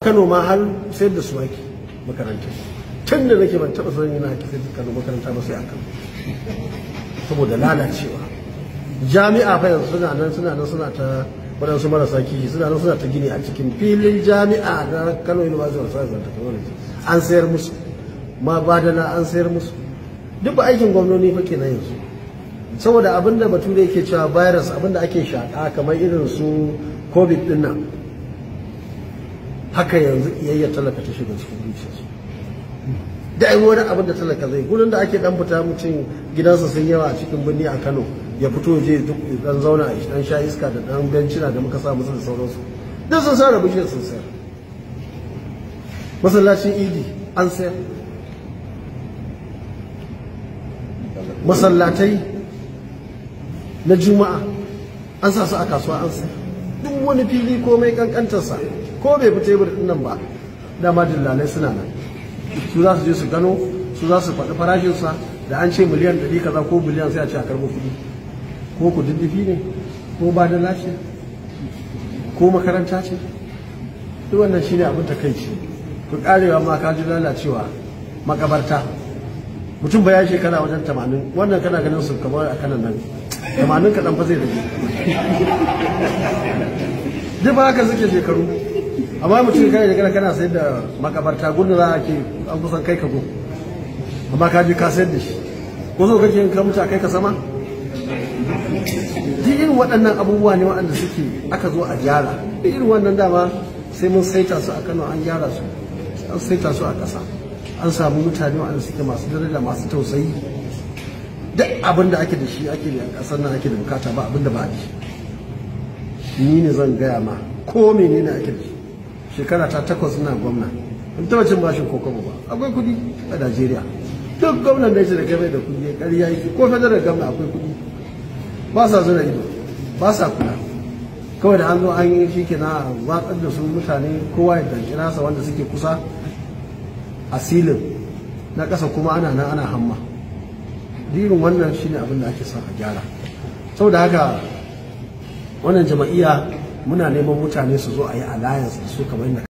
Kano ma har sayar da su ake makaranta. Tun da nake ban taɓa sanin yana ake sayar da Kano makaranta ba sai a Kano, saboda lalacewa. Jami'a fa yanzu suna nan suna nan suna ta waɗansu marasa kishi, suna nan suna ta gini a cikin filin jami'a na Kano University of Science and Technology. An sayar musu ma badala, an sayar musu. Duk ba aikin gwamnoni fa kenan yanzu, saboda abinda bature yake cewa virus, abinda ake shaƙa kamar irin su COVID din nan, haka yanzu iyayya talaka ta shiga cikin zuciyarsu. Da ai wani abin da talaka zai gurin da ake dan fita, mutum gidansa sun yawa a cikin birni a Kano, ya fito je dan zauna a dan sha iska da dan bencina da muka sa musu da sauransu, duk sun sara bishiyar, sun sayar. Masallacin Idi an sayar, masallatai na Juma'a an sa su a kasuwa an sayar. Duk wani fili komai kankantarsa, ko bai fi tebur din nan ba, dama dillalai suna nan, su za su je su gano, su za su faɗi farashinsa. Da an ce miliyan 100 kaza ko biliyan, sai a ce a karɓo kuɗi. Ko ku diddifi ne, ko ba da lafiya, ko makaranta ce, duk wannan shine abin takaici. Ku karewa ma ka ji lalacewa, makabarta. Mutum ba ya shekara wajen 80, wannan kana ganin su kamar a kanan nan 80 kaɗan fa zai rage. Duk ba haka suke shekaru. Amma mutum kai da kana sayar da makabarta, gudun za a ke an kusan kai ka go, amma ka je ka sayar da shi. Ko zo kake ka mutu a kai ka sama? Duk irin waɗannan abubuwa ne waɗanda suke aka zo a gyara. Duk irin wannan dama sai mun saita su a Kano, an gyara su, an saita su a ƙasa, an samu mutane waɗanda suke masu daraja, masu tausayi. Duk abin da ake da shi ake da ƙasar nan ake da bukata, ba abin da ba a da shi. Ni ne zan gaya ma ko menene ake da shi. Shekara ta 8 ina gwamna, ban taɓa cin bashin kokobo ba. Akwai kuɗi a Najeriya. Duk gwamnan da ya ce da kai da kuɗi, ƙarya yake. Ko federal gwamna akwai kuɗi. Ba sa zura ido, ba sa kula. Kawai da an zo an yi shi kenan, a watsar da su. Mutane kowa ya danki nasa, wanda suke kusa a silin na ƙasa kuma ana nan ana hamma. Irin wannan shine abin da ake son a gyara. Saboda haka wannan jama'iyya muna neman mutane su zo a yi alliance da su kamar yadda